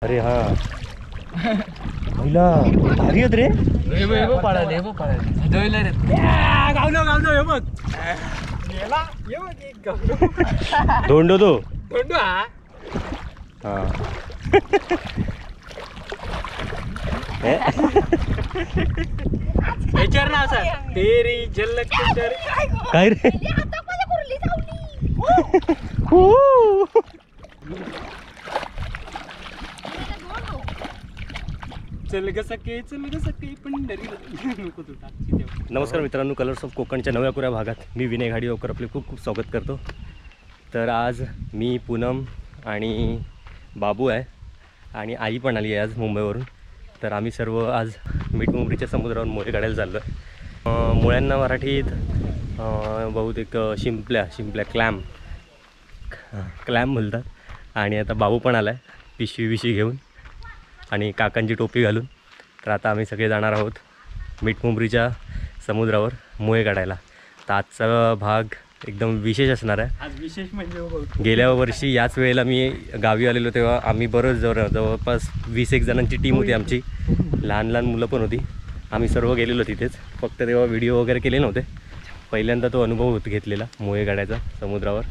अरे हा महिला भारी होत रे. धोंडो तो हा ना तेरी झलक काय रे. चल ग सके चल ग सके पंढरीला. नमस्कार मित्रांनो, कलर्स ऑफ कोकणच्या नव्या कोऱ्या भागात मी विनय घाडीगावकर आपले खूप खूप स्वागत करतो. तर आज मी, पूनम आणि बाबू आहे आणि आई पण आली आहे आज मुंबईवरून. तर आम्ही सर्व आज मीठमुंबरीच्या समुद्रावर मोळे काढायला चाललो आहे. मुळ्यांना मराठीत बहुतेक शिंपल्या शिंपल्या क्लॅम क्लॅम बोलतात. आणि आता बाबू पण आला आहे पिशवी बिशवी घेऊन आणि काकांची टोपी घालून. तर आता आम्ही सगळे जाणार आहोत मीठमुंबरीच्या समुद्रावर मुळे काढायला. तर आजचा भाग एकदम विशेष असणार आहे. आज विशेष म्हणजे गेल्या वर्षी याच वेळेला मी गावी आलेलो तेव्हा आम्ही बरंच जवळपास 20 जणांची टीम होती आमची. लहान लहान मुलं पण होती. आम्ही सर्व गेलेलो तिथेच, फक्त तेव्हा व्हिडिओ वगैरे केले नव्हते. पहिल्यांदा तो अनुभव होत घेतलेला मुळे काढायचा समुद्रावर,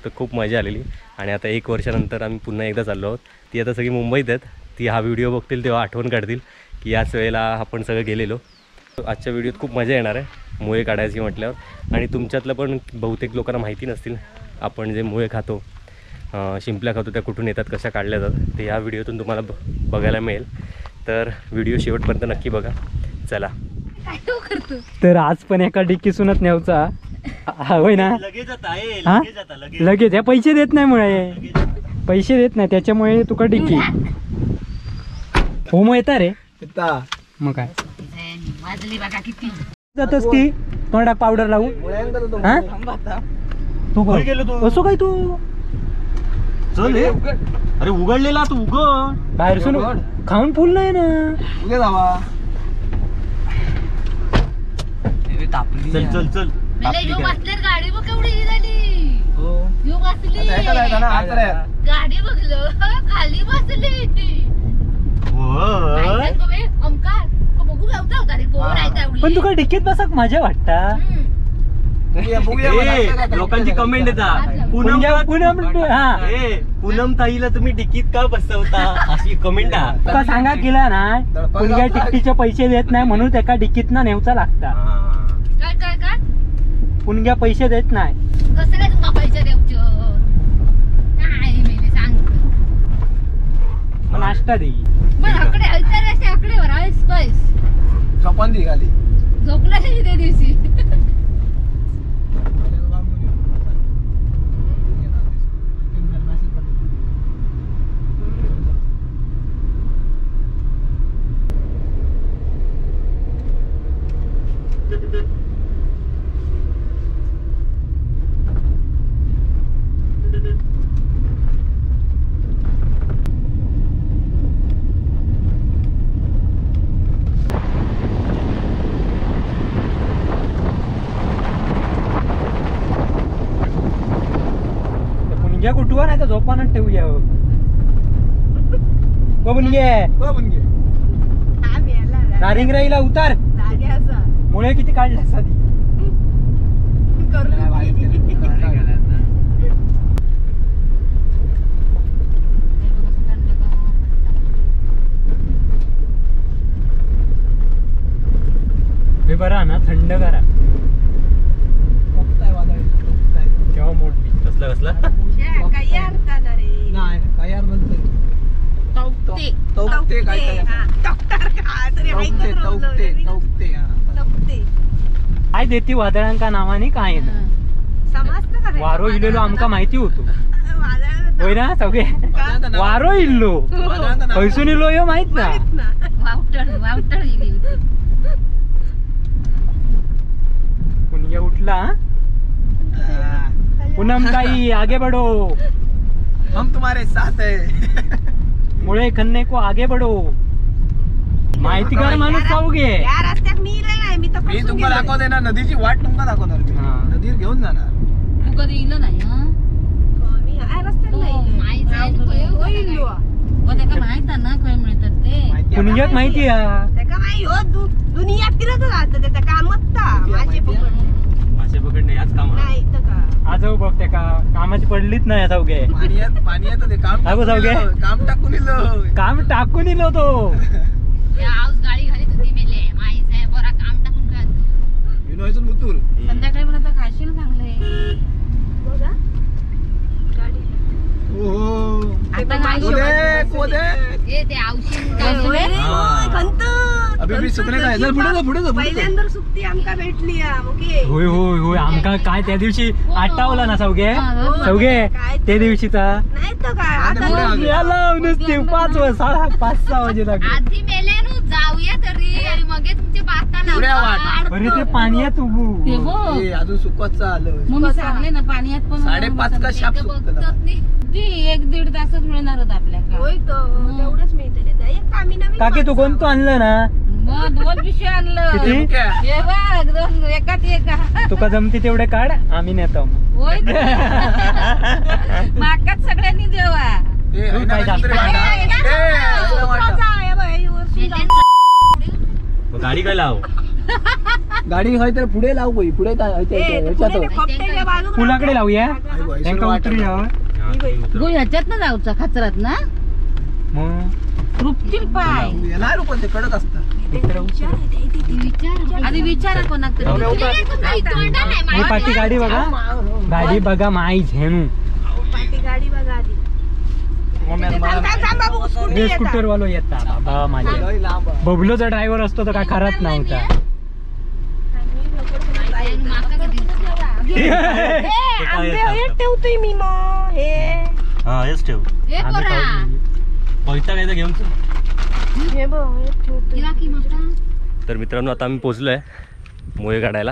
तर खूप मजा आलेली. आणि आता 1 वर्षानंतर आम्ही पुन्हा एकदा चाललो आहोत. ती आता सगळी मुंबईत आहेत, ती हा व्हिडिओ बघतील तेव्हा आठवण काढतील की याच वेळेला आपण सगळं गेलेलो. आजच्या व्हिडिओत खूप मजा येणार आहे मुळे काढायची म्हटल्यावर. आणि तुमच्यातलं पण बहुतेक लोकांना माहिती नसतील आपण जे मुळे खातो, शिंपल्या खातो, त्या कुठून येतात, कशा काढल्या जातात, ते ह्या व्हिडिओतून तुम्हाला बघायला मिळेल. तर व्हिडिओ शेवटपर्यंत नक्की बघा. चला तर आज पण एका डिक्कीसूनच न्यायचा होय ना. लगेच ह्या पैसे देत नाही, मुळे पैसे देत नाही त्याच्यामुळे तुका डिक्की हो मग येता रे. मग काय जातस की तोंडाक पावडर लावून तू असो काय तू चल. अरे उघडलेला तू उघड बाहेर सुन खाऊन फुल नाही ना. उद्या जावा. चल चल चल. गाडी बघ केवढी झाली. गाडी बघलो खाली बसली. पण तुका डिक्कीत बसाक मजा वाटता. लोकांची कमेंट येतात, पूनम पूनम पूनम ताईला तुम्ही डिक्कीत का बसवता अशी कमेंट. तुका सांगा केला ना पुणग्या तिकटीचे पैसे देत नाही म्हणून त्याका डिक्कीत ना नेवचा लागता. काय काय काय पुणग्या पैसे देत नाही. कसं काय तुका पैसे देऊचो नाही मेले सांगतो. मग नाश्ता दे. मग आकडे ऐतर असे आकडे वर आईस पैस झोपान दी खाली झोपला नाही त्या दिवशी. कुठवा नाही तर झोपानच ठेवूया. बुनगे नारिंगराईला उतार. मुळे किती काढल्या साधी. हे बरा ना थंड करा तेव्हा मोडली. कसला कसला नाही काय यार म्हणते तौकते काय तौकते तौकते काय देती वादळांका नावाने काय ना वारो इलेलो आमका माहिती होतो होय ना सगळे. वारो इल्लो खंयसून इलो ह्यो माहित ना. पुणग्या उठला. पूनम ताई आगे बढ़ो, हम तुम्हारे साथ है. मुळे खन्ने को आगे बढ़ो. माहितीगार माणूस जाऊ गे. मी तुमका दाखवते ना नदीची वाट तुमका दाखवणार. नदीवर घेऊन जाणार. तू कधी इलो नाही? त्याका माहित ना खंय मिळतात ते. पुणग्याक माहिती आहे त्याका माहिती हो, दुनिया फिरत राहतं त्याचा कामच ता मासे पकडणे. मासे पकडणे याच काम नाही तर का. आज बघ त्याका कामाची पडलीच नाही. सावगे पाणी येतं ते काम काम टाकून इलो, काम टाकून इलो तो. हाऊस गाडी घालीत होती मेले माई साहेब बरा काम टाकून काय विनोयचं मुतूर. संध्याकाळी मला तर खाशील चांगले बघा गाडी. ओहो आता कोदे ए ते आवशी खंत अभी भी सुकणे काय. चल पुढे जा पुढे जा. पहिल्यांदा सुकती आमका भेटली. ओके होय होय होय. आमका काय त्या दिवशी आठवला ना सौगे सौगे त्या दिवशीचा नाही तर काय. आता नुसती 5 वाजता 5-6 वाजे लागले. आधी मेले नु जाऊया तरी आणि मग तुमचे बाता लावा. अरे ते पाण्यात उभू ए अजून सुकवाच आलं. मग मी सांगले ना पाण्यात पण 5:30 का शाप सुकतं. ती 1-1.5 तासच मिळणार होत आपल्याला. होय तर तेवढंच मिळतले. एक आम्ही नवीन काकी तू कोणतं आणलं ना? मग 2 पिशवी आणलं. किती? हे बघ 2 एकात एक. तुका जमती तेवढे काढ, आम्ही नेतो. होय माकाच सगळ्यांनी देवा. गाडी काय लाव. गाडी हय तर पुढे लाव पुढे पुलाकडे लावूया. त्यांका उतरूया. गो ह्याच्यात ना जाऊचा खचरात ना मग रुपतील पाय. नाही रुपत ते कडक असतात. आधी विचारा कोणाक तरी. पाठी गाडी बघा, गाडी बघा माई झेनू. पाठी गाडी बघा आधी. स्कूटर वालो येता बाबा माझ्या. बबलोचा ड्रायव्हर असतो तर काय खराच नव्हता. ठेवतोय मी मग हे. हा हेच ठेव. पैसा काय घेऊन. तर मित्रांनो आता आम्ही पोचलो आहे मोहे काढायला.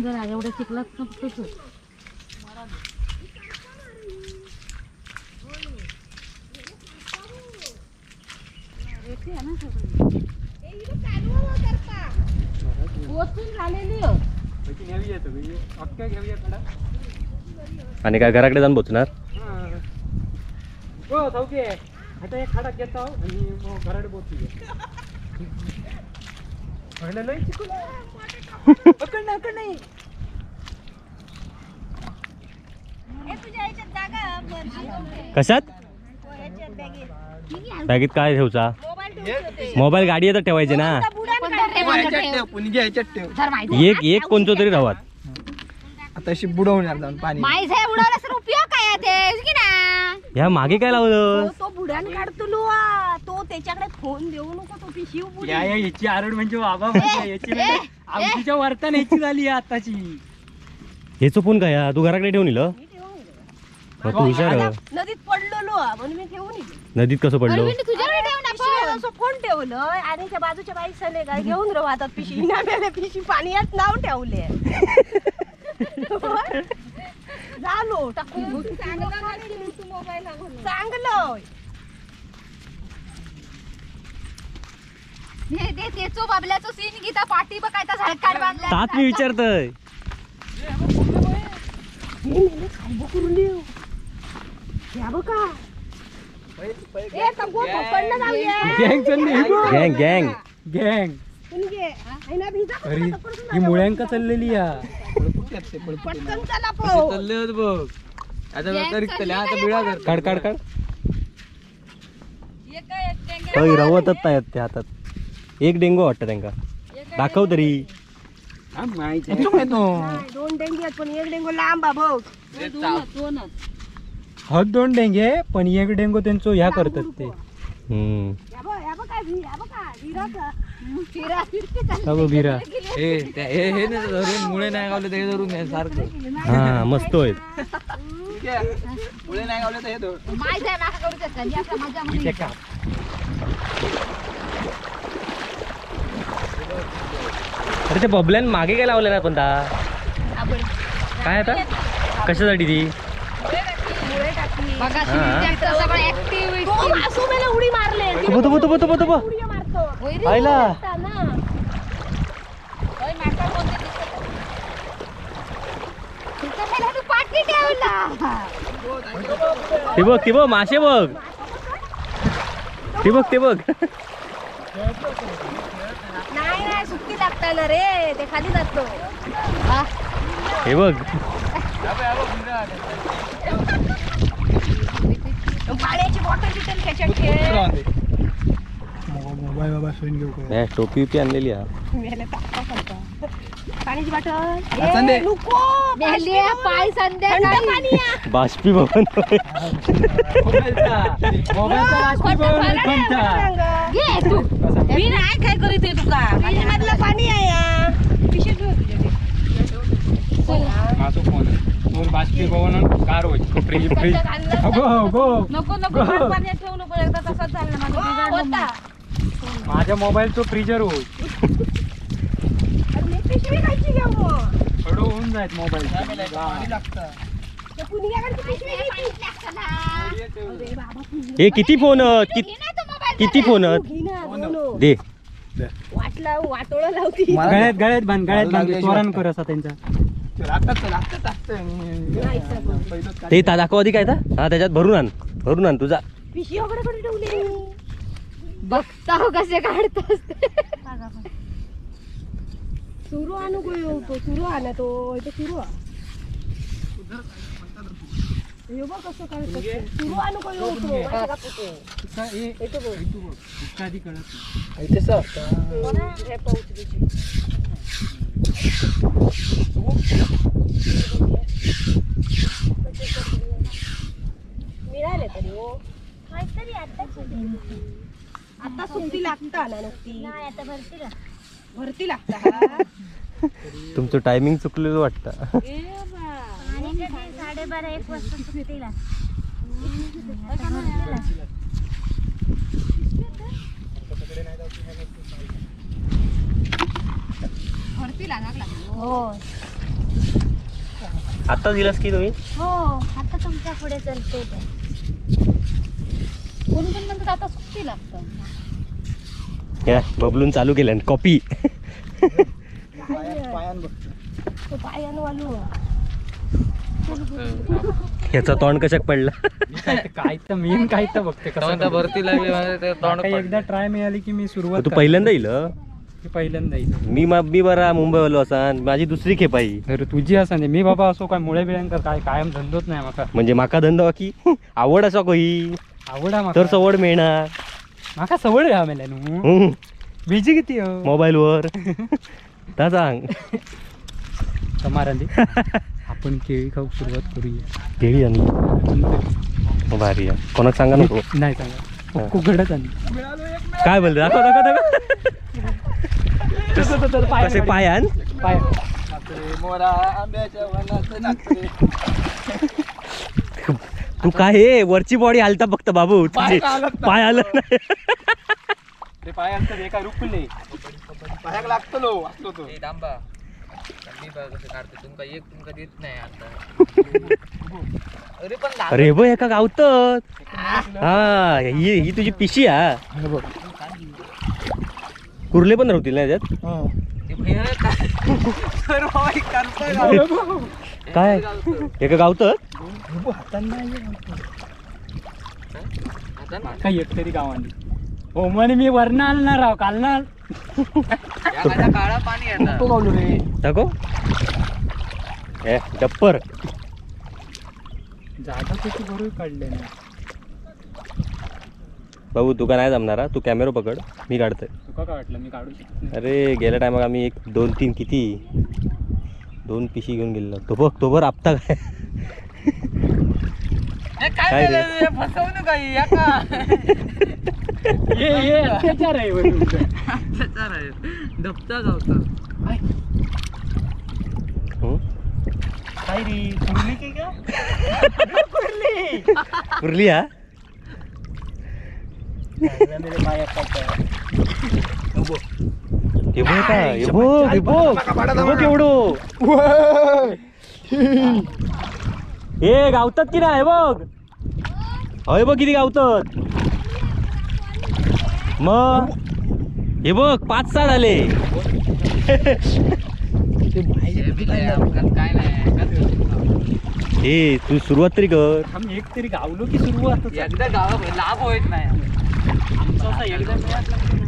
जरा एवढं शिकलाच नव्हतं. आणि काय घराकडे जाऊन पोचणार? हो सावके आता एक खडा घेतो आणि मग घराकडे पोचू. पकड ना, पकड नाही. कशात बॅगेत काय ठेवचा? मोबाईल गाडी येतात ठेवायचे ना. एक एक कोणतो तरी राहत. आता अशी बुडवणार जाऊन पाणी. ह्या मागे काय लावलं? तो बुडान काढतो तो, त्याच्याकडे फोन देऊ नको. तो पिशवी बुडी. याची आरड म्हणजे बाबा याची आमच्या वर्तन याची झाली आताची. ह्याचो फोन काय तू घराकडे ठेवून इलं? तू हुशार. नदीत पडलो म्हणून मी ठेवून इलो. नदीत कसं पडलो? फोन ठेवलं आणि त्या बाजूच्या बाई सने काय घेऊन राहू हातात पिशी ना पिशी पाण्यात नाव ठेवले. झालो टाकून चांगलं. तेचो बाबल्याचो सीन गीता पाठी बघ काय झळकाट बांधला. तात मी विचारतोय. गँग गँग गँग. अरे ही मुळ्यांका चाललेली या. काढ काढ काढ. रवतच नाही त्या हातात. एक डेंगू वाटतं त्यांका. दाखव तरी. 2 डेंगे आहेत पण एक डेंगू लांब बघ. हो 2 डेंगे पण एक डेंगू त्यांचो ह्या करतात ते. बिरा मुळे नाही गावले ते धरून सारखं. हा मस्त होईल. मुळे नाही गावले तर हे धर. अरे ते बबल्यान मागे काय लावलं ना कोणता? काय आता कशासाठी ती? बघा सगळं ऍक्टिव्ह. उडी मारले. आयला ते बघ, ते बघ मासे बघ, ते बघ, ते बघ. नाही नाही सुट्टी लागता ना रे, ते खाली जातो. हे बघ पाण्याची बॉटल बिटल त्याच्यात ठेव. मोबाईल बाबा सोडून घेऊ काय? टोपी उपी आणलेली आहे. पाण्याची बॉटल नको पाय संध्याकाळी बाष्पीभवन. मी नाही काय करीत तुका, मधलं पाणी आहे. माझं फोन बाष्पीभवन कार होईल. फ्रीज फ्रीज गो नको नको पाण्यात ठेवू नको, एकदा तसाच झाला माझा. माझ्या मोबाईलचं फ्रीजर होईल. थोडं होऊन जाईल मोबाईल. हे किती फोन, किती फोन दे. वाटला वाटोळं लावती. गळ्यात गळ्यात बांध, गळ्यात बांध, त्वरण कर असा त्यांचा. ते दाखव आधी काय. हा त्याच्यात भरून आण, भरून आण तुझा. पिशी वगैरे ठेवली. बघता हो कसे काढतोस. सुरू आणू तो, सुरू आणा तो, सुरू कसं काढतो. सुरू आणू मिळाले तरी हो. आता सुट्टी लागता ना नुकती. आता भरती भरती लागता. तुमचं टायमिंग चुकलेलं वाटतं. 12:30 1 वाजता सुट्टीला. भरती लागला. हो आता दिलास की तुम्ही? हो आता तुमच्या पुढे चालते. कोण पण म्हणतात आता सुट्टी लागतं. बबलून चालू केलं कॉपी. ह्याचा तोंड कशाक पडला? काय तर मेन काय तर बघते भरती लागली. एकदा ट्राय मिळाली की मी सुरुवात. तू पहिल्यांदा येईल? पहिल्यांदा येईल मी. मी बरा मुंबईवालो असा, माझी दुसरी खेप आहे. अरे तुझी असा नाही मी बाबा असो काय मुळे बिळ्यांकर काय कायम धंदोच नाही माका. म्हणजे माका धंदो की आवड असा कोई आवड तर सवड मिळणार. माका सवड घ्या मेल्या न्हू. बिजी किती मोबाईल वर ता सांग. समारांदी आपण केळी खाऊ सुरुवात करूया. केळी आणली भारी आहे. कोणाक सांगा नको. नाही सांगा कुकडच आणली. काय बोलतो? दाखव दाखव दाखव. कसे पायान पाय. तू काय हे वरची बॉडी हालता फक्त बाबू, तुझे पाय आलं नाही. पाय हलतात एका रुपले पायाक लागतो वाचलो तो. अरे बघ एका गावतात. हा ही तुझी पिशी हा. कुर्ले पण राहतील ना त्यात. काय एका गावतात काय एक तरी गावांनी. हो म्हणे मी वरण आणणार राव काल ना. काळा पाणी रे दाखव. ए डप्पर जागा किती बरोबर काढले ना बाबू. तुका नाही जमणार, तू कॅमेरा पकड, मी काढतोय. तुका काय वाटलं मी काढू शकत नाही? अरे गेल्या टायमाक आम्ही 1 2 3 किती 2 पिशी घेऊन गेलेलो. तो बघ तो बर आपता काय काय रे फसवणूक आहे या का? ये ये अत्याचार आहे वर तुमचा. अत्याचार आहे धपता गावचा. काय रे कुर्ली की का? कुर्ली कुर्ली हा हे गावतात की नाही बघ, हय बघ किती गावतात. मग हे बघ 5-6 झाले. हे तू सुरुवात तरी कर. आम्ही एक तरी गावलो की सुरुवात. एकदा गावा लाभ होत नाही.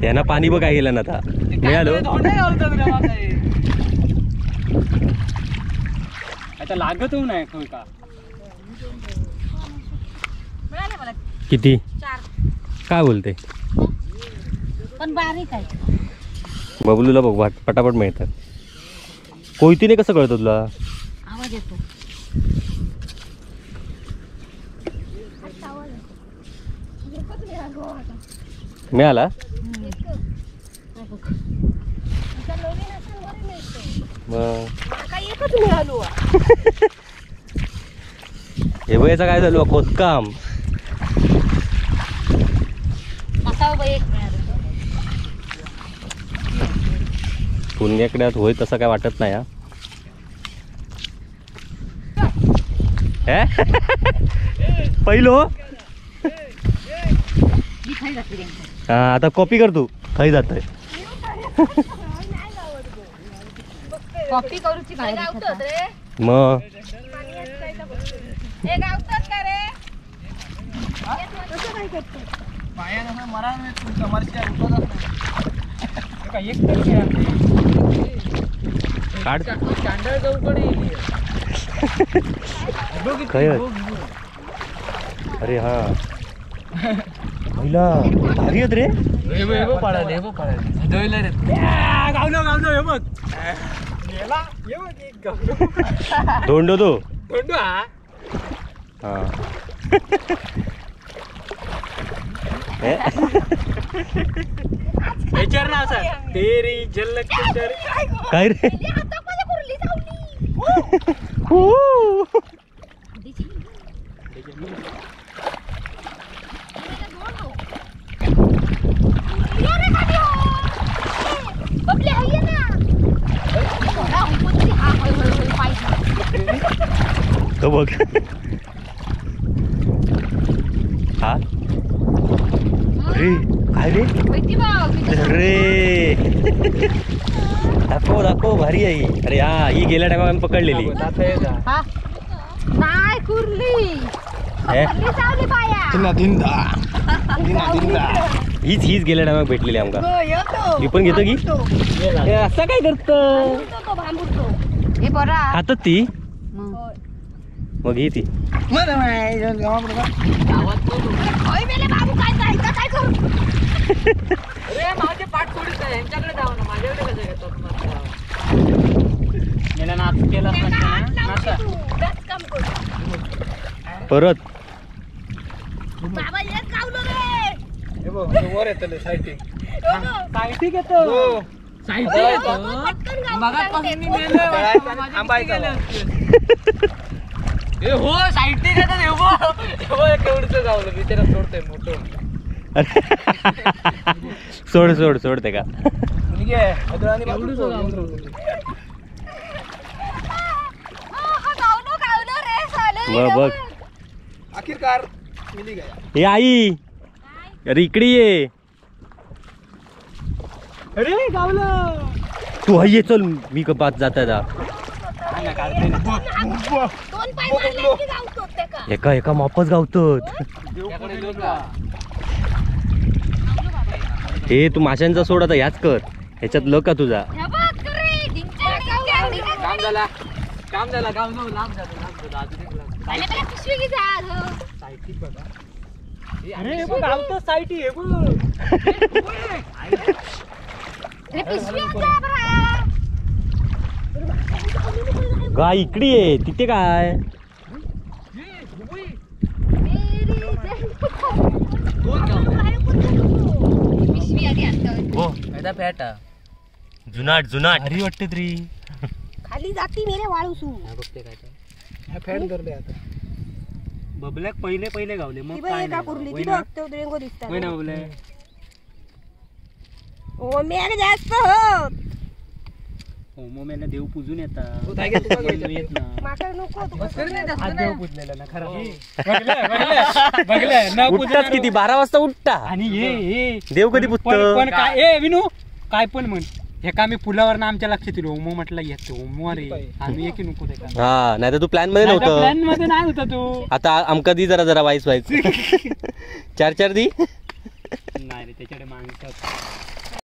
त्यांना पाणी बघ काय गेलं ना आता मिळालं. आता लागत नाही का? किती काय बोलते पण बारीक आहे. बबलूला बघ पटापट मिळतात. कोयतीने कसं कळतं तुला? आवाज येतो. मिळाला हे बघ याचा काय झालं खोदकाम. पुण्याकडे होय तसं काय वाटत नाही. हा पहिलो हा आता कॉपी कर तू खाई जात. कॉपी करूची काय मग अरे हा पहिला भारी होत रे. गावलो गावलो हे बघ धोंडो तो धोंडो. हा विचार ना असा तेरी झलक काय रे. तो बघ हा अरे काय रे. अरे दाखव दाखव भारी आहे. अरे हा ही गेल्या टायमा आम्ही पकडलेली. नाही कुर्ली हीच हीच गेल्या टायमाक भेटलेली आमका. मी पण घेतो की असं काय करत खातात ती मग ही ती. परत हो साईड केवढं बिचारा सोडतोय मोठं. सोड सोड सोडते का बघ. आखिरकार मिली गया. हे आई अरे इकडे ये. अरे गावलं तू ये चल मी कपात जात एका एका मापच गावतात. हे तू माशांचा सोड आता ह्याच कर ह्याच्यात लक का तुझा. काम झाला काम लांब झालं. अरे बघ गावतो साईटी हे बघ. गाय इकडे ये तिथे काय. जुनाट जुनाट भारी वाटते तरी. खाली जाती मेरे वाळू सू. फॅट धरले आता बबल्याक पहिले पहिले गावले मग काय का कुर्ली ती बघ तो रेंगो दिसतात. होय ना बबल्या. ओ मेघ जास्त हो. होमो मेला देव पूजून येतात, येत ना. माका नको तुका. आज देव पूजलेला ना खरं. बघलं बघलं न उठतात किती 12 वाजता उठता. आणि हे देव कधी पुजतं? पण काय ए विनू काय पण म्हण, हे का मी पुलावर ना आमच्या लक्षात येईल. होमो म्हटलं येतो होमो रे, आम्ही एक नको ते. हा नाही तर तू प्लॅन मध्ये नव्हतं, प्लॅन मध्ये नाही होता तू. आता आमका दी जरा जरा वाईस वाईस 4-4 दी. नाही रे त्याच्याकडे माणसं.